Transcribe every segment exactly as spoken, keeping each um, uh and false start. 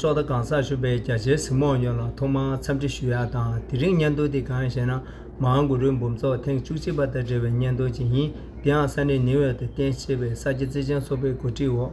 ཚོགས་བརྡ་གང་ཟག་ཞུ་བའི་རྒྱ་ཆེའི་གཟིགས་མོ་བ་ཡོངས་ལ་ཐོག་མར་འཚམས་འདྲི་ཞུ་ཡག་དང་། དེ་རིང་སྙན་ཐོ་འདི་གང་ཡིན་ཞེ་ན། མ་ཧཱ་གུ་རུའི་འབུམ་ཚོགས་ཐེངས་བཅུ་གཅིག་པ་དང་འབྲེལ་བའི་སྙན་ཐོ་ཅིག་ཡིན། དེའང་ས་གནས་ནིའུ་ཡོག་ཏུ་རྟེན་གཞི་བྱས་པའི་ས་སྐྱ་བརྩེ་ཆེན་ཚོགས་པའི་གོ་སྒྲིག་འོག་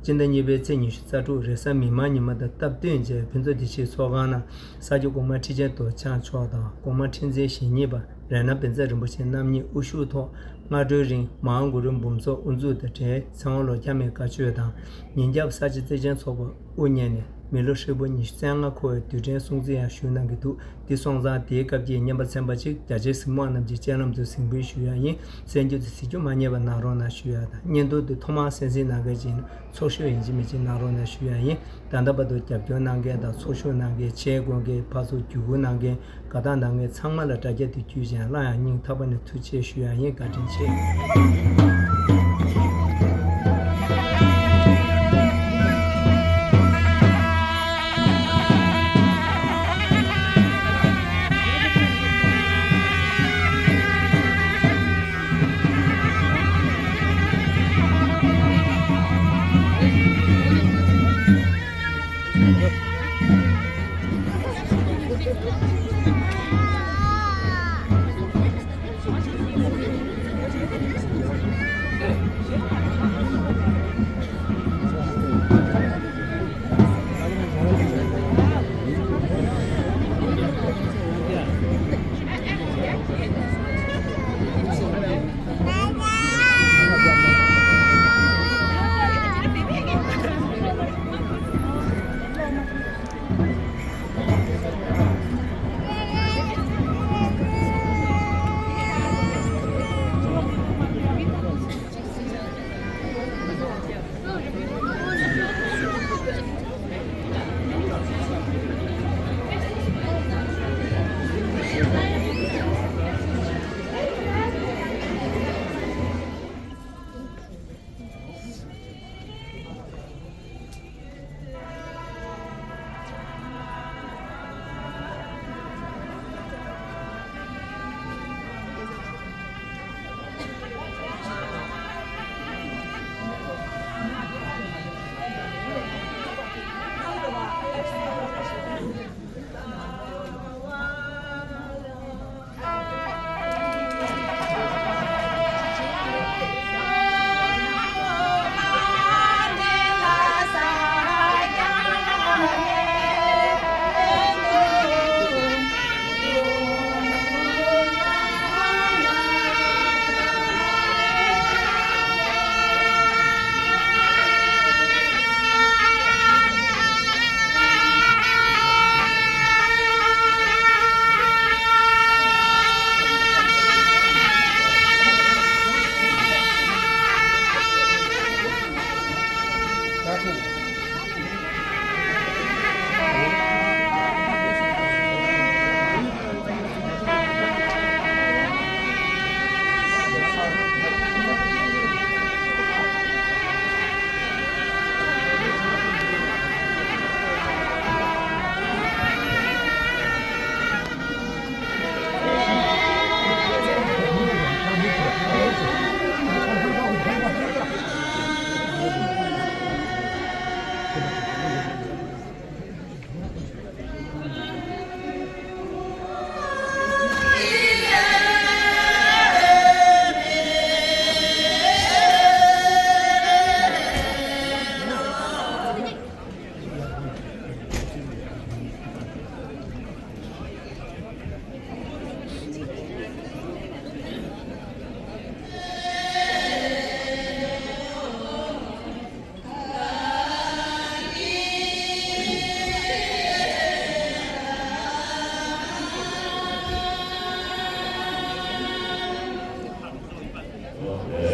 སྤྱི་ཟླ་གཉིས་པའི་ཚེས་ཉི་ཤུ་རྩ་དྲུག་རེས་གཟའ་མིག་དམར་ཉི་མ་དང་སྟབས་བསྟུན་བྱས། ཕུན་ཚོགས་བདེ་སྐྱིད་ཚོགས་ཁང་ནང་ས་སྐྱ་གོང་མ་ཁྲི་ཆེན་རྡོ་རྗེ་འཆང་མཆོག་དང་། གོང་མ་ཁྲི་འཛིན་ཞེ་གཉིས་པ་རཏྣ་བཛྲ་རིན་པོ་ཆེ་རྣམ་གཉིས་དབུ་བཞུགས་ཐོག་སྔ་དྲོའི་རིང་མ་ཧཱ་གུ་རུའི་འབུམ་ཚོགས་དབུ་འཛུགས་དང་འབྲེལ་ཚེ་དབང་ལོ་བརྒྱ་མའི་བཀའ་ཆོས་དང་། ཉིན་རྒྱབ་ས་སྐྱ་བརྩེ་ཆེན་ཚོགས་པ་དབུ་བརྙེས་ནས་མི་ལོ་ཧྲིལ་པོ་ཉི་ཤུ་རྩ་ལྔ་འཁོར་བའི་དུས་དྲན་སྲུང་བརྩི་ཡང་ཞུ་གནང་གི་འདུག་འདི་སོང་ཙང་དེའི་སྐབས་ཀྱི་རྔན་པ་ཚན་པ་ཅིག་རྒྱ་ཆེའི་གཟིགས་མོ་བ་རྣམས་ཀྱི་སྤྱན་ལམ་དུ་གཟིགས་འབུལ་ཞུ་ཡག་ཡིན། གསན་རྒྱུ་དེ་གཟིགས་རྒྱུ་མ་བསྙེལ་བ་གནང་རོགས་གནང་ཞུ་ཡག་དང་། སྙན་ཐོ་འདི་ཐོག་མར་གསན་གཟིགས་གནང་མཁན་ཅིག་ཡིན་ན་ཚོགས་ཞུགས་ཡིན་གཅིག་མིན་གཅིག་གནང་རོགས་གནང་ཞུ་ཡག་ཡིན། ད་ལྟ་བར་དུ་རྒྱབ་སྐྱོར་གནང་མཁན་དང་ཚོགས་ཞུགས་གནང་མཁན། མཆན་འགོད་མཁན། ཕར་ཚུར་བརྒྱུད་སྐུར་གནང་མཁན། དགའ་རྟགས་གནང་མཁན་ཚང་མ་ལ་དྲ་རྒྱ་འདི་བརྒྱུད་བྱས་སླར་ཡང་སྙིང་ཐག་པ་ནས་ཐུགས་རྗེ་ཆེ་ཞུ་ཡག་ཡིན། བཀའ་དྲིན་ཆེ།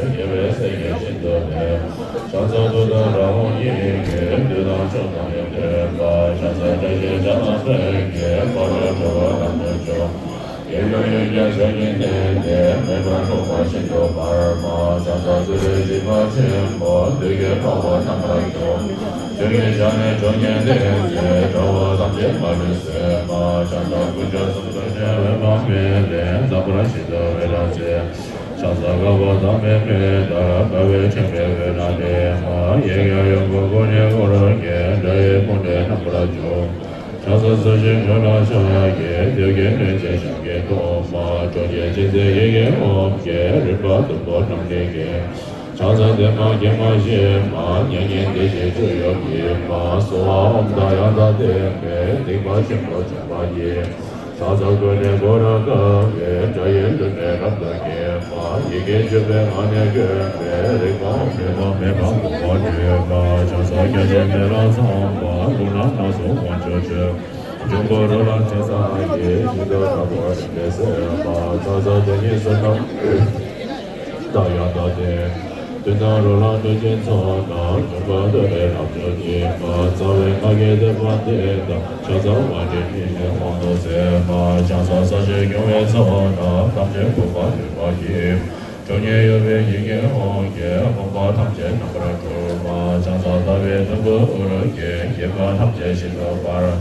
རྒྱལ་བའི་སྲས་ཀྱི་ཤིན་ཏུ་ནས། ཕྱག་འཚལ་ཏུཏྟཱ་ར་ཧཱུྃ། ཡི་གེ་བདུད་དང་ཕྱོགས་དང་ཡོན་ཏན་པ། ཕྱག་འཚལ་བཀྲ་ཤིས་ལྕགས་ལམ་སྤོས་ཀྱི། འཁོར་ལོས་སྒྲོལ་བ་རྣམས་དང་མཆོག་ཡིད་འོང་ཡུལ་གྱི་ཕྱོགས་ཀྱི་གནས་ཏེ། མེ་འབར་འཁྲུགས་པ་ཤིན་ཏུ་འབར་མ། ཕྱག་འཚལ་ཚུལ་ཁྲིམས་འཇིགས་པ་ཆེན་པོ། བདུད་ཀྱི་དཔའ་བོ་རྣམ་པར་འཇོམས། ཆོས་ཀྱི་ཞལ་ནས་ཁྲོ་གཉེར་ལྡན་ཏེ། དགྲ་བོ་ཐམས་ཅད་མ་ལུས་གསོད་མ། ཕྱག་འཚལ་དཀོན་མཆོག་གསུམ་མཚོན་ཆེན་འོད་དཔག་མེད་ལས། ལྷག་པར་ཤིན་ཏུ་འོད་དྲག་ཆེ། ཕྱག་འཚལ་དཀར་པོ་དང་པདྨའི་བདག་དཀར་པོའི་ཕྲེང་བའི་འོད་རྣམས་ལས་མ། ཡལ་ག་ཡོངས་བསྐོར་ཀུན་ནས་བསྐོར་ཞིང་། དགྲ་ཡི་དཔུང་འདྲེ་རྣམ་པར་ ཕྱག་འཚལ་ས་གཞི་ལྷོད་ལ་ཕྱག་གི་མདུན་གྱི་སྣོད་ཅན་ཞབས་ཀྱི་ཐོག་མ། ཁྲོ་གཉེར་ཅན་མཛད་ཡི་གེ་ཨོཾ་གྱི་རིམ་པ་བདུན་པོ་རྣམས་ལས་ཀྱི། ཕྱག་འཚལ་བདེ་མ་དགེ་མ་ཞི་མ། མྱ་ངན་འདས་ཞི་སྤྱོད་ཡུལ་ཉིད་མ། གསོལ་བ་ཨོཾ་དང་ཡང་དག་ལྡན་པས་སྡིག་པ་ཆེན་པོ་བྱོག་པ་ཡི། ཕྱག་འཚལ་ཀུན་ནས་བསྐོར་རབ་དགའ་བའི། དགྲ་ཡི་ལུས་ནི་རབ་ཏུ་ངེས་པ། ཡི་གེ་བཅུ་པའི་ངག་ནས་བཀོད་པའི། རིག་པ་ཨོཾ་ཡེ་དང་མེ་འབར་དབུ་མ་འབྲུས་པ། ཕྱག་འཚལ་སྐྱབས་ཆེན་དཔལ་ལ་འཚམས་པ། ཀུན་ལ་སྣང་ཚུལ་དབང་ཕྱུག་ཆོས། འབྱུང་པོ་རོ་ལངས་ཕྱག་འཚལ་ཡི། ཤིན་ཏུ་དྲག་པོ་རིམ་པས་བསད་པ། ཕྱག་འཚལ་དེ་ཉིད་གསུམ་རྣམས་དང་ཡང་དག་ལྡན། བདུད་དང་རོ་ལངས་གནོད་སྦྱིན་ཚོགས་རྣམས། འབྱུང་པོ་འདོད་པའི་རབ་མཆོག་ཉིད་མ། རྩ་བའི་སྔགས་ཀྱི་བསྟོད་པ་འདི་དང་། ཕྱག་འཚལ་ཝཱ་ཎཱི་ནི་ལས་དབང་དུ་མཛད་པ། ཕྱག་འཚལ་ས་གཞིར་སྐྱོང་བའི་ཚོགས་རྣམས། དམ་ཅན་བུམ་པ་འདུས་པ་ཡི། ཁྲོ་གཉེར་གཡོ་བའི་ཡི་གེ་ཨོཾ་གྱིས། ཕོངས་པ་ཐམས་ཅད་རྣམ་པར་འཁྲུགས་པ། ཕྱག་འཚལ་ཟླ་བའི་དུམ་བུ་ཨུ་རུ་ཀྱིས། བགེགས་པ་ཐམས་ཅད་ཤིན་ཏུ་འབར།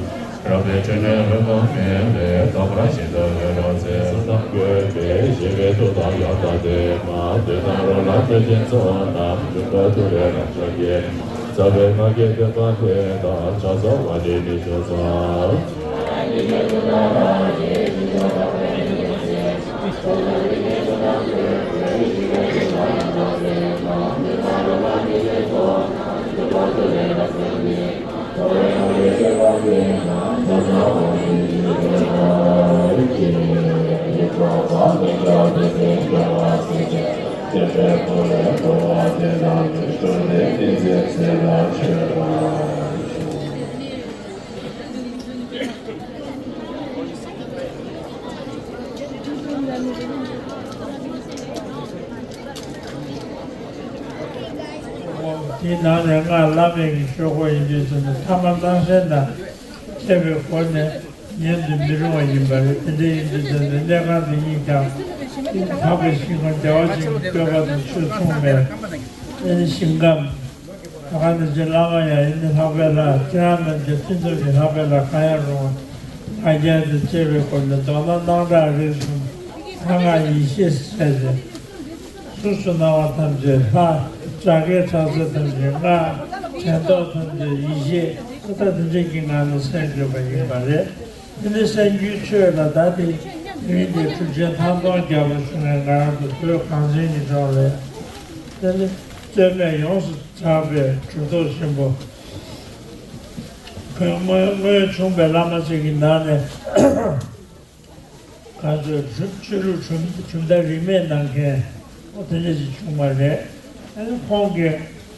རབ་འཕེལ་ཁྲོ་གཉེར་ལྷུན་པོ་མེ་ལས། རྟག་པར་ཤིན་ཏུ་འོད་འཕྲོ་མཛད། གསུམ་རྣམས་བཀོད་པའི་བཞད་པའི་ཐུགས་དང་ཡང་དག་ལྡན་མ། བདུད་དང་རོ་ལངས་གནོད་སྦྱིན་ཚོགས་རྣམས། འབྱུང་པོ་འདོད་པའི་རབ་མཆོག་ཉིད། རྩ་བའི་སྔགས་ཀྱི་བསྟོད་པ་འདི་དང་། ཕྱག་འཚལ་ཝཱ་ཎཱི་ནི་ཤོ་ས། དེའི་ནང་ནས་སྔགས་བླ་མེད་ཀྱི་ཆོས་སྐོར་ཡིན་དུས་ཙམ་ན་ཐ་མ་སྣང་གསལ་དང་བཅས་པའི་སྒོ་ནས་ཉན་དུ་མི་རུང་བ་ཡིན་པ་རེད། དེ་འདྲ་ཡིན་དུས་ཙམ་ན་གནས་ཁང་འདི་ཉིད་ཀྱང་འཕགས་པའི་ཞིང་ཁམས་བདེ་བ་ཅན་གྱི་བཀོད་པ་དང་ཆོས་མཚུངས་པའི་ཞིང་ཁམས། ད་ག་ནང་བཞིན་བླ་མ་ཡང་ཡིན་ན་ལྷག་པའི་ལྷ། ཁྱེད་རང་རྣམས་ཀྱི་ཕུན་སུམ་ཚོགས་ཀྱི་ལྷག་པའི་ལྷ་གང་ཡང་རུང་བ། ང་རྒྱལ་དང་བཅས་པའི་སྒོ་ནས། མདོར་ན་སྣང་གྲགས་རིག་གསུམ་ལྷ་སྔགས་ཡེ་ཤེས་ཟེར་ཏེ། གཟུགས་སུ་སྣང་བ་ཐམས་ཅད་ལྷ། སྒྲ་སྐད་གྲགས་ཚད་ཐམས་ཅད་སྔགས། དྲན་རྟོག་ཐམས་ཅད་ཡེ་ཤེས། ད་དེ་འདྲ་གི་ངང་ནས་གསན་དགོས་པ་ཡིན་པ་རེད། དེ་ནི་གསན་རྒྱུའི་ཆོས་ལ་ད་དེ་རིང་འདིར་གྲུབ་ཆེན་ཐང་སྟོང་རྒྱལ་པོ་ཞུ་མཁན་ང་རང་ཚོ་བོད་གངས་ཅན་གྱི་ལྗོངས་ལ་དེ་ནི་རྩོད་མེད་ཡོངས་སུ་གྲགས་པའི་གྲུབ་ཐོབ་ཆེན་པོ། ཁོས་སྔོན་སྔོན་བྱུང་པའི་བླ་མ་ཞིག་གི་ནང་ནས་ག་ཚོད་ཆོས་ལུགས་གྲུབ་གྲུབ་མཐའ་རིས་མེད་གནང་མཁན་འོ་དེ་འདྲ་ཞིག་བྱུང་བ་རེད། ཨ་ནི་ཁོང་གིས་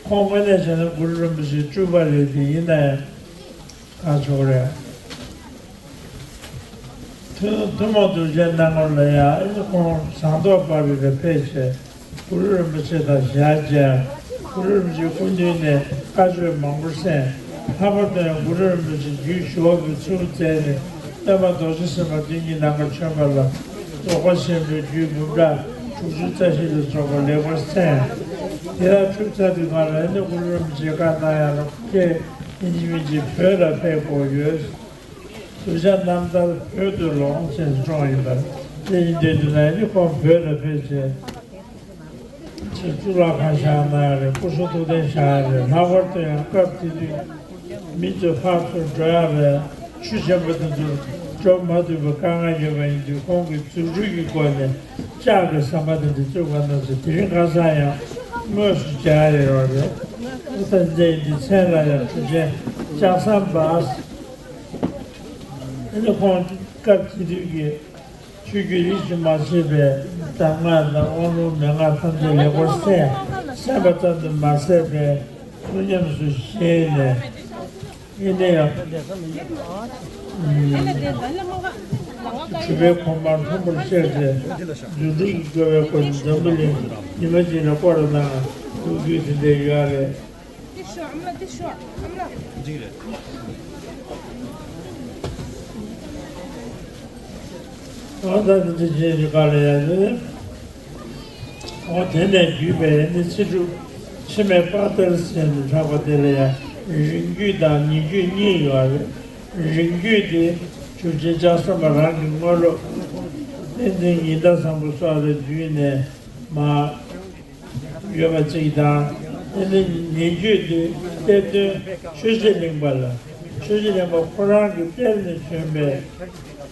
ཁོང་དངོས་གནས་བྱས་ན་གུ་རུ་རིན་པོ་ཆེའི་སྤྲུལ་པ་རེད་དེ། ཡིན་ན་ཡང་ག་ཚོད་རེད། ཐུན་ཐུན་མོང་གདུལ་བྱའི་སྣང་ངོར་ལ་ཡང་ཨེ་ནི་ཁོང་ཟངས་མདོག་དཔལ་རི་ལ་ཕེབས་བྱས་གུ་རུ་རིན་པོ་ཆེ་དང་ཞལ་མཇལ། གུ་རུ་རིན་པོ་ཆེའི་སྐུ་མདུན་ནས་བཀའ་ཆོས་མང་པོ་གསན། ལྷག་པར་དུ་ཡང་གུ་རུ་རིན་པོ་ཆེ་རྒྱུད་ཞི་བ་པོའི་ཚུལ་མཛད་ནས་སྟོན་པ་རྡོ་རྗེ་སེམས་དཔའ་མདུན་གྱི་ནམ་མཁའ་བྱོན་པ་ལ་རྫོགས་པ་ཆེན་པོའི་རྒྱུད་འབུམ་ཕྲག་དྲུག་ཅུ་རྩ་བཞི་ལ་སོགས་པ་ལེགས་པར་གསན། དེ་དག་གྲུབ་ཚར་དུས་སྒང་ལ་ཨེ་ནི་གུ་རུ་རིན་པོ་ཆེས་བཀའ་གནང་ཡག་ལ་ཁྱེད་ཡིན་གཅིག་མིན་གཅིག་བོད་ལ་ཕེབས་དགོས་ཡོད། གདུལ་བྱ་རྣམ་ཐར་བོད་དུ་ལོངས་ཅེས་སུ་བཀྲོངས་ཡིན་པ། དེ་ཡིན་དུས་དེ་ན་ཨེ་ནི་ཁོང་བོད་ལ་ཕེབས་བྱས། ཕྱིར་གཙུག་ལག་ཁང་བཞེངས་གནང་ཡག་རེད། སྐུ་གསུང་ཐུགས་རྟེན་བཞེངས་ཡག་རེད། ལྷག་པར་དུ་ཡང་སྐབས་དེ་དུས་མི་ཚོ་ཕར་ཚུར་འགྲོ་ཡག་ལ་ཆུ་ཆེན་པོ་དེ་ཚོར་འགྲོ་མ་ཐུབ་པའི་དཀའ་ངལ་ཡོད་པ་ཡིན་དུས་ཁོང་གིས་རྫུ་འཕྲུལ་གྱི་སྒོ་ནས་ལྕགས་ཀྱི་ཟམ་པ་དེ་འདྲ་བཙུགས་པ་ན་ཚོ་དེ་རིང་ཁ་སང་ཡང་དངོས་སུ་མཇལ་ཡོད་རེད། ཨ་ད་མཛད་ཡིན་དུས་མཚན་ལ་ཡང་གྲུབ་ཆེན་ལྕགས་ཟམ་པ། ཨ་ནི་ཁོང་སྐབས་དེ་དུས་ཀྱི་ཆོས་བརྒྱུད་རིས་སུ་མ་ཆད་པའི་གདམས་ངག་དང་དབང་ལུང་མན་ངག་ཐམས་ཅད་ལེགས་པར་གསན། གསན་པ་ཙམ་དུ་མ་ཟད་པའི་ཐུགས་ཉམས་སུ་བཞེས་ནས་ཨེ་ནས་ཡང་གྲུབ་པའི་གོ་འཕང་མཐོན་པོར་གཤེགས་ཏེ་རྫུ་འཕྲུལ་གྱི་དགེ་བའི་སྒོ་ནས་འཛམ་བུ་གླིང་ཉི་མ་གཅིག་ལ་བསྐོར་གནང་ཐུགས་རྒྱུད་དེ་འདྲ་ཡོད་རེད། འདི་ཤོག་ཨ་མ་ལགས། འདི་ཤོག་ཨ་མ་ལགས། འདི་རེད། ཨོ་ད་འདི་འདི་རྗེས་ཀྱི་བཀའ་ལ་ཡང་ནི། ཨོ་དེ་ནས་བརྒྱུད་པའི་ནི་ཚེ་སྒྲུབ་འཆི་མེད་དཔལ་དར་ཟེར་ནས་གྲགས་པ་དེ་ལ་ཡང་རིང་བརྒྱུད་དང་ཉེ་བརྒྱུད་གཉིས་ཡོད་རེད། རིང་བརྒྱུད་དེ་གྲུབ་ཆེན་ལྕགས་ཟམ་པ་རང་གི་དངོས་སློབ་བསྟན་འཛིན་ཉི་ཟླ་བཟང་པོ་སོགས་ལ་བརྒྱུད་ནས་མ། ཡོད་པ་གཅིག་དང་། དེ་ནི་ཉེ་བརྒྱུད་དུ་གཏེར་སྟོན་ཆོས་རྗེ་གླིང་པ་ལ་ ཆོས་རྗེ་རིན་པོ་ཁོ་རང་གི་གཏེར་ནས་བྱོན་པའི་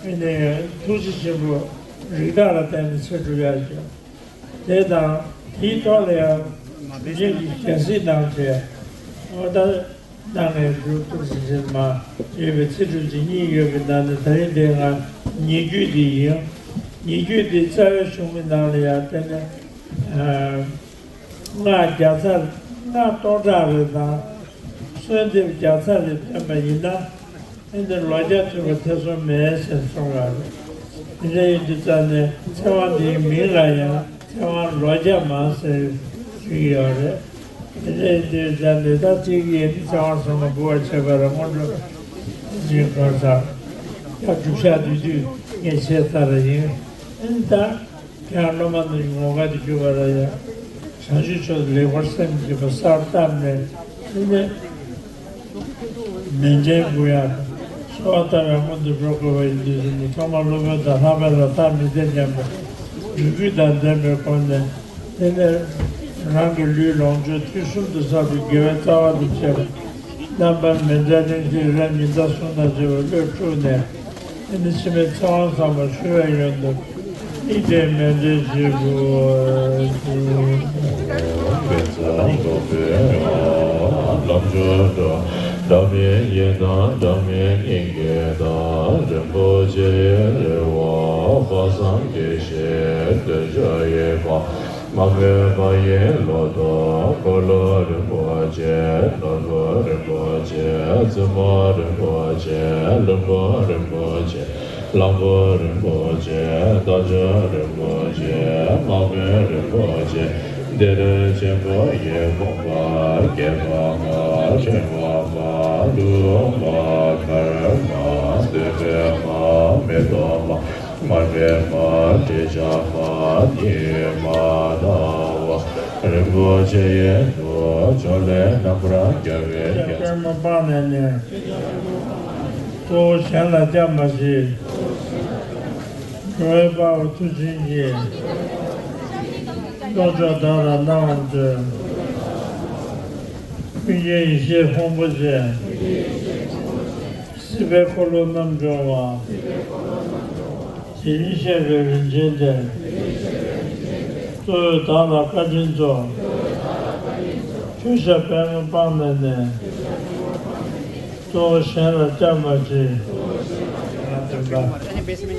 ཨེ་ནས་ཐུགས་རྗེ་ཆེན་པོ་རིགས་བདག་ལ་བརྟེན་ནས་ཚེ་སྒྲུབ་ཡག་ཞིག་དེ་དང་དེའི་ཐོག་ལ་ཡང་རྗེ་གི་རྒྱལ་སྲིད་གནང་བྱས་ཨོ་ད་གནང་ནས་སྒྲུབ་ཐུབ་ཟིན་ཟིན་མ་ཡོད་པའི་ཚེ་སྒྲུབ་ཀྱི་གཉིས་ཡོད་པའི་ནང་ནས་ད་རིང་དེ་ང་ཉེ་བརྒྱུད་དེ་ཡིན། ཉེ་བརྒྱུད་དེ་རྩ་བའི་གཞུང་གི་ནང་ལ་ཡང་དེ་ནས་སྔགས་བརྒྱ་རྩ་སྔགས་སྟོང་ཕྲག་རེ་དང་གསོལ་འདེབས་བརྒྱ་རྩ་རེ་བཏོན་པ་ཡིན་ན། ཨེ་འདི་ལོ་བརྒྱ་ཐུབ་པ་ཐེ་ཚོམ་མེད་ཟེར་གསུངས་ཡོད་རེད། དེ་འདྲ་ཡིན་དུས་ཙང་ནས་ཚེ་དབང་འདིའི་མིང་ལ་ཡང་ཚེ་དབང་ལོ་བརྒྱ་མ་ཟེར་ཞུ་གི་ཡོད་རེད། དེ་འདྲ་ཡིན་དུས་ཙང་ནས་ད་གཅིག་ཡིན་ཚེ་དབང་ཟེར་ན་འབུལ་བ་བྱེད་པ་རེད། སྔོན་འགྲོ་སྦྱིན་གང་ཟག་ཡང་སྒྲུབ་ཞག་དུས་དུས་ངས་བྱས་ཚར་བ་ཡིན། ཨེ་ད། ཁྱེད་རང་སློབ་མ་རྣམས་ཀྱི་ངོ་དགའ་དེ་གྱུར་པ་ལ་ཡང་། བྱང་ཆུབ་མཆོག་ཏུ་ལེགས་པར་སེམས་བསྐྱེད་པ་གསར་བཏབ་ནས་དེ་ནས་མཎྜལ་འབུལ་ཡག་དང་གསོལ་བ་བཏབ་ཡག་སྔོན་དུ་འགྲོ་དགོས་པ་ཡིན་དུས་ཟིན་ནས་ཐོག་མར་སློབ་དཔོན་དང་ལྷག་པའི་ལ་ཐག་མི་འཐད་སྙམ་པའི་མོས་གུས་དང་ལྡན་པའི་སྒོ་ནས་དེ་ནས་རང་གི་ལུས་ལོངས་སྤྱོད་དུས་གསུམ་དུ་བསགས་པའི་དགེ་བའི་རྩ་བ་དང་བཅས་པ། རྣམ་པར་མི་འབྲལ་གླིང་རྗེའི་རབ་ཉི་ཟླ་གསུམ་དང་བཅས་པ་བློས་བཀྲུས་ནས། ཨེ་ནི་ཕྱི་མའི་ཚེ་དབང་ཟབ་མོ་ཞུ་བའི་ཡོན་དུ། ཨི་ཏེ་མཎྜལ་བཞེས་དགོས། ལམ་མཆོག་འགྲོ། བདག་མེད་ཡེ་དང་བདག་མེད་སྙིང་གའི་བདག་རིན་པོ་ཆེ་ཡི་རི་བོ་དཔག་བསམ་དགེ་བཤེས་འདོད་འཇོ་ཡི་བ། མ་མོས་པ་ཡི་ལོ་ཏོག་འཁོར་ལོ་རིན་པོ་ཆེ། ནོར་བུ་རིན་པོ་ཆེ། བཙུན་མོ་རིན་པོ་ཆེ། ལྷུན་པོ་རིན་པོ་ཆེ། གླང་པོ་རིན་པོ་ཆེ། རྟ་མཆོག་རིན་པོ་ཆེ། དམག་དཔོན་རིན་པོ་ཆེ། གཏེར་ཆེན་པོ་ཡི་དགོངས་པ་རྒྱས་པ་མ་ཕྲེང་བ་མ་ལུགས་མ་མཁར་མ་སྟོད་པའི་མ་མེ་ཏོག་མ། མར་པའི་མ་འབྲས་ཆགས་མ་ཉི་མ་ཟླ་བ་རིན་པོ་ཆེ་ཡི་དུ་ཕྱོགས་ལས་རྣམ་པར་རྒྱལ་བའི་རྒྱལ། པདྨོ་སྤངས་ནས་ནི། གཙོ་བོ་གཞན་ལ་སྐྱབས་མ་མཆི། འགྲོ་བའི་དཔའ་བོ་མཐུ་ཆེན་གྱིས། བློ་མཆོག་བདག་ལ་གནང་བར་མཛོད། ཀུན་མཁྱེན་ཡེ་ཤེས་ཕུང་པོ་ཆེ། སྲིད་པའི་འཁོར་ལོ་རྣམ་སྦྱོང་བ། དེ་བཞིན་གཤེགས་པའི་རིན་ཆེན་གཏེར། གཙོ་བོས་བདག་ལ་བཀའ་དྲིན་སྩོལ། མཐུ་ཞབས་པདྨོ་སྤངས་ནས་ནི། གཙོ་བོ་གཞན་ལ་སྐྱབས་མ་མཆི།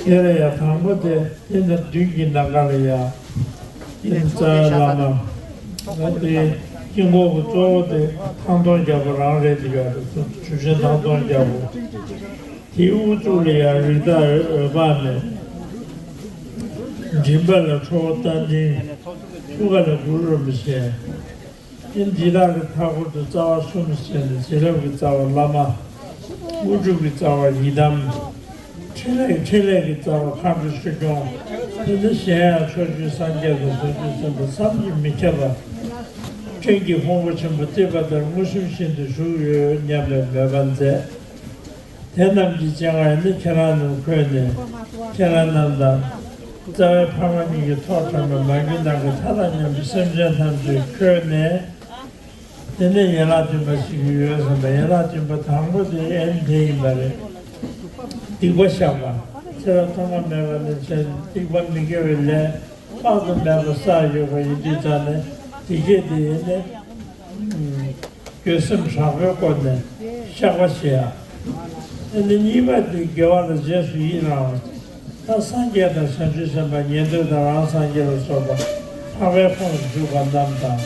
དེ་ལ་ཡང་དང་པོ་དེ་དེ་ནི་མདུན་གྱི་ནམ་མཁའ་ལ་ཡང་། དེ་ནི་རྩ་བའི་བླ་མ། ང་དེ་དཀྱིལ་འཁོར་གྱི་གཙོ་བོ་དེ་ཐང་སྟོང་རྒྱལ་པོ་རང་རེད་དེ་ཡོད་རེད། ཆུ་ཆེན་ཐང་སྟོང་རྒྱལ་པོ། དེའི་དབུ་གཙུག་ལ་ཡང་རིགས་བདག་འོད་དཔག་མེད། མགྲིན་པ་ལ་ཁྲོ་བོ་རྟ་མགྲིན། ཐུགས་ཀ་ལ་གུ་རུ་རིན་པོ་ཆེ། ཨེ་འདི་དག་གི་མཐའ་འཁོར་དུ་རྩ་བ་གསུམ་བྱས་ནས་བྱིན་རླབས་ཀྱི་རྩ་བ་བླ་མ། དངོས་གྲུབ་ཀྱི་རྩ་བ་ཡི་དམ། འཕྲིན་ལས་འཕྲིན་ལས་ཀྱི་རྩ་བ་མཁའ་འགྲོ་ཆོས་སྐྱོང་། དེ་ནས་གཞན་ཡང་ཕྱོགས་བཅུའི་སངས་རྒྱས་དང་བྱང་ཆུབ་སེམས་དཔའ་བསམ་གྱིས་མི་ཁྱབ་པ། སྤྲིན་གྱི་ཕུང་པོ་ཆེན་པོ་གཏིབས་པ་ལྟར་མངོན་སུམ་ཤིན་ཏུ་བཞུགས་ཡོད་སྙམ་པའི་མོས་པ་མཛད། དེ་རྣམས་ཀྱི་སྤྱན་སྔར་ནི་ཁྱེད་རང་རྣམས་འཁོད་ནས། ཁྱེད་རང་རྣམས་དང་། རྩ་བའི་ཕ་མ་གཉིས་ཀྱི་ཐོག་དྲངས་པའི་མ་གྱུར་ནམ་མཁའི་མཐའ་དང་མཉམ་པའི་སེམས་ཅན་ཐམས་ཅད་འཁོད་ནས། དེ་ནས་ཡན་ལག་བདུན་པ་ཞིག་ཡོད་ཟེར་བ། ཡན་ལག་བདུན་པ་དང་པོ་དེ་ཨེ་ནི་དེ་ཡིན་པ་རེད། སྡིག་པ་བཤགས་པ། ཚེ་རབས་ཐོག་མ་མེད་པ་ནས་བྱས་སྡིག་པ་མི་དགེ་བའི་ལས་དཔག་ཏུ་མེད་པ་བསགས་ཡོད་པ་ཡིན་དུས་ཙང་ནས་དེ་སྐད་དེ་ཡིན་ནས། འགྱོད་སེམས་དྲག་པོའི་སྒོ་ནས་བཤགས་པ་བྱེད་ཡ། ཨེ་ནི་གཉིས་པ་དེ་དགེ་བ་ལ་རྗེས་སུ་ཡི་རང་བ། ད་སངས་རྒྱས་དང་བྱང་ཆུབ་སེམས་དཔའ་ཉན་ཐོས་དང་རང་སངས་རྒྱས་ལ་སོགས་པ་འཕགས་པའི་ཁོངས་སུ་འཇུག་པ་རྣམས་དང་།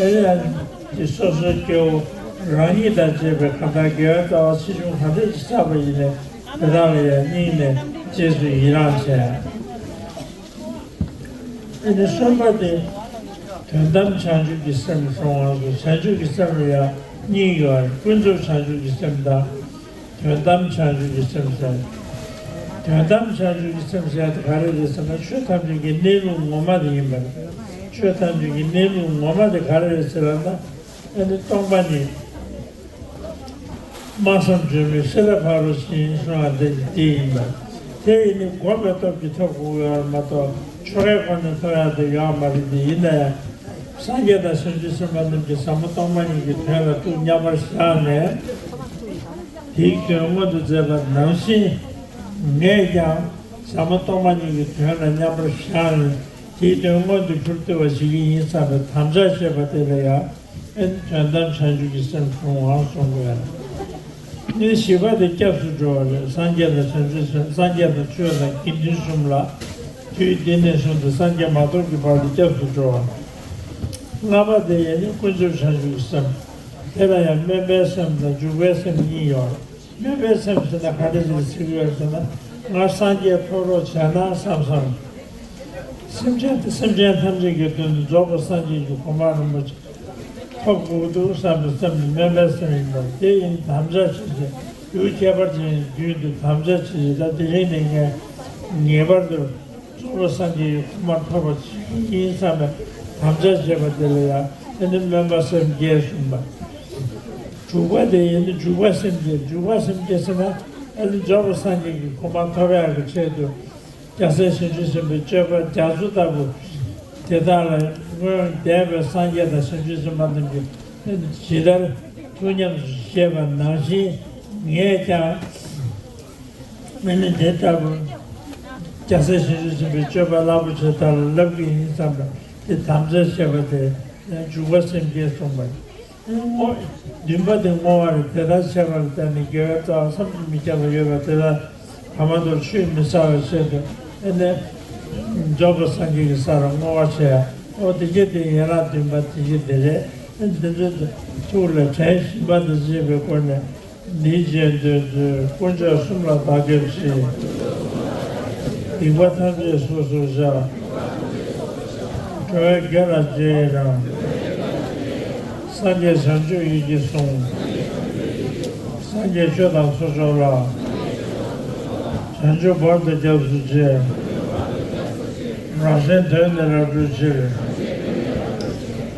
ཨེ་ནི་དེ་སོ་སོའི་སྐྱེ་བོ་རང་ཉིད་དང་བཅས་པའི་གང་ལྟར་དགེ་བའི་རྩ་བ་ཆེ་ཆུང་ག་འདྲ་ཞིག་བསགས་པ་ཡིན་ནའི་དེ་དག་ལ་ཡང་སྙིང་ནས་རྗེས་སུ་ཡི་རང་བྱེད་ཡ། ཨེ་ནི་གསུམ་པ་དེ། དོན་དམ་བྱང་ཆུབ་ཀྱི་སེམས་གསུང་བ་སོགས་བྱང་ཆུབ་ཀྱི་སེམས་ལ་ཡང་གཉིས་ཡོད་རེད། ཀུན་རྫོབ་བྱང་ཆུབ་ཀྱི་སེམས་དང་། དོན་དམ་བྱང་ཆུབ་ཀྱི་སེམས་ཟེར། དོན་དམ་བྱང་ཆུབ་ཀྱི་སེམས་ཟེར་དེ་ག་རེ་རེད་ཟེར་ན་ཆོས་ཐམས་ཅད་ཀྱི་གནས་ལུགས་ངོ་མ་དེ་ཡིན་པ་རེད། ཆོས་ཐམས་ཅད་ཀྱི་གནས་ལུགས་ངོ་མ་དེ་ག་རེ་རེད་ཟེར་ལབ་ན། ཨེ་ནི་སྟོང་པ་ཉིད། སྨྲ་བསམ་བརྗོད་མེད་ཤེས་རབ་ཕ་རོལ་ཕྱིན་གསུང་བ་འདི་དེ་ཡིན་པ། དེ་ཡིན་ནི་སྒོམ་པའི་སྟོབས་ཀྱིས་ཐོབ་དགོས་ཡོད་མ་གཏོགས་ཆོ་གའི་སྒོ་ནས་ཐོབ་ཡག་དེ་ཡོད་མ་རེད། དེ་ཡིན་ན་ཡང་སངས་རྒྱས་དང་བྱང་ཆུབ་སེམས་དཔའ་རྣམས་ཀྱིས་ཟབ་མོ་སྟོང་པ་ཉིད་ཀྱི་དོན་ལ་ཐུགས་མཉམ་པར་བཞག་ནས། དེའི་དོན་མངོན་དུ་མཛད་པ་ནང་བཞིན། ངས་ཀྱང་ཟབ་མོ་སྟོང་པ་ཉིད་ཀྱི་དོན་ལ་མཉམ་པར་བཞག་ནས། དེའི་དོན་མངོན་དུ་འགྱུར་ཐུབ་པ་ཞིག་ཡིན་བསམ་པའི་དམ་བཅའ་བཞེས་པ་དེ་ལ་ཡང་། ཨེ་ནི་དོན་དམ་བྱང་ཆུབ་ཀྱི་སེམས་བྱུང་བའང་གསུང་དགོས། ཨེ་ནི་བཞི་པ་དེ་སྐྱབས་སུ་འགྲོ་བ་རེད། སངས་རྒྱས་དང་བྱང་ཆུབ་སེམས། སངས་རྒྱས་དང་ཆོས་དང་དགེ་འདུན་གསུམ་ལ། དུས་འདི་ནས་བཟུང་སྟེ་སངས་རྒྱས་མ་ཐོབ་ཀྱི་བར་དུ་སྐྱབས་སུ་འགྲོ་བ། ལྔ་པ་དེ་ཡང་ནི་ཀུན་རྫོབ་བྱང་ཆུབ་ཀྱི་སེམས། དེ་ལ་ཡང་སྨོན་པའི་སེམས་དང་འཇུག་པའི་སེམས་གཉིས་ཡོད། སྨོན་པའི་སེམས་ཟེར་ན་ག་འདྲ་ཞིག་ཟེར་གྱི་ཡོད་ཟེར་ན། ང་སངས་རྒྱས་ཐོབ་རོགས་བྱས་ན་བསམ་བསམ། སེམས་ཅན་དེ་སེམས་ཅན་ཐམས་ཅད་ཀྱི་དོན་དུ་རྫོགས་པའི་སངས་རྒྱས་ཀྱི་གོ་འཕང་རིན་པོ་ཆེ་ཐོབ་དགོས་འདུག་བསམ་པའི་སེམས་ནི་སྨོན་པའི་སེམས་ཡིན་པ་དེ་ཡིན། དམ་བཅའ་བྱེད་ཅིང་ཡུལ་ཁྱད་པར་ཅན་རྒྱུན་དུ་དམ་བཅའ་བྱེད་ཅིང་། ད་དེ་རིང་ནས་ངས་ངེས་པར་དུ་རྫོགས་པའི་སངས་རྒྱས་ཀྱི་གོ་འཕང་ཐོབ་པ་ཞིག་ཡིན་བསམ་པའི་དམ་བཅའ་བྱེད་པ་དེ་ལ་ཡང་ཨེ་ནི་སྨོན་པ་སེམས་བསྐྱེད་གསུངས་པ། དྲུག་པ་དེ་ཡིན་ན་འཇུག་པ་སེམས་བསྐྱེད། འཇུག་པ་སེམས་བསྐྱེད་ཟེར་ན་ཨེ་ནི་རྫོགས་པའི་སངས་རྒྱས་ཀྱི་གོ་འཕང་ཐོབ་ཡག་གི་ཆེད་དུ། རྒྱལ་སྲས་བྱང་ཆུབ་སེམས་དཔའི་སྤྱོད་པ་རྒྱ་མཚོ་ལྟ་བུ། དེ་དག་ལ་སྔོན་འདས་པའི་སངས་རྒྱས་དང་བྱང་ཆུབ་སེམས་དཔའ་རྣམས་ཀྱིས་ཇི་ལྟར་ཐུགས་ཉམས་སུ་བཞེས་པ་ནང་བཞིན། ངས་ཀྱང་ཨ་ནི་དེ་ལྟ་བུ་རྒྱལ་སྲས་བྱང་ཆུབ་སེམས་དཔའི་སྤྱོད་པ་རླབས་པོ་ཆེ་དག་ལ་བསླབ་ཀྱི་ཡིན་བསམ་པ་དེ་དམ་བཅའ་བཞེས་པ་དེ་ཡང་འཇུག་པ་སེམས་བསྐྱེད་གསུངས་པ། བསྔོ། བདུན་པ་དེ་བསྔོ་བ་རེད། དེ་ལྟར་བྱས་པ་ལ་བརྟེན་ནས་དགེ་བའི་རྩ་བ་བསམ་གྱིས་མི་ཁྱབ་པ་ཡོད་པ་དེ་དག་བར་མ་དོར་ཆུད་མི་ཟ་བའི་ཆེད་དུ་ཨེ་ནས་རྫོགས་པའི་སངས་རྒྱས་ཀྱི་ས་ལ་བསྔོ་བ་བྱས། ཨོ་དེ་སྐད་དེ་ཡན་ལག་བདུན་པ་དེ་སྐད་དེ་རེད། ཨེ་དེ་ཚོའི་ཐུགས་ལ་དྲན་བཞིན་པ་དང་བཅས་པའི་སྒོ་ནས། འདིའི་རྗེས་ཟློས་མཛོད། དཀོན་མཆོག་གསུམ་ལ་བདག་སྐྱབས་མཆི། སྡིག་པ་ཐམས་ཅད་སོ་སོར་བཤགས། འགྲོ་བའི་དགེ་ལ་རྗེས་ཡི་རང་། སངས་རྒྱས་བྱང་ཆུབ་ཡིད་ཀྱིས་བཟུང་། སངས་རྒྱས་ཆོས་དང་ཚོགས་མཆོག་ལ། བྱང་ཆུབ་བར་དུ་སྐྱབས་སུ་མཆི། རང་གཞན་དོན་ནི་རབ་བསྒྲུབ་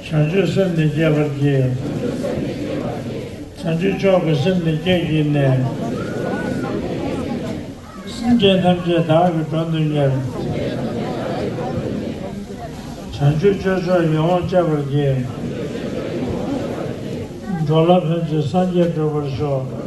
ཕྱིར། བྱང་ཆུབ་སེམས་ནི་བསྐྱེད་པར་བགྱི། བྱང་ཆུབ་མཆོག་གི་སེམས་ནི་བསྐྱེད་བགྱིས་ནས། སེམས་ཅན་ཐམས་ཅད་བདག་གིས་མགྲོན་དུ་གཉེར། བྱང་ཆུབ་སྤྱོད་མཆོག་ཡིད་འོང་སྤྱད་པར་བགྱི། འགྲོ་ལ་ཕན་ཕྱིར་སངས་རྒྱས་འགྲུབ་པར་ཤོག།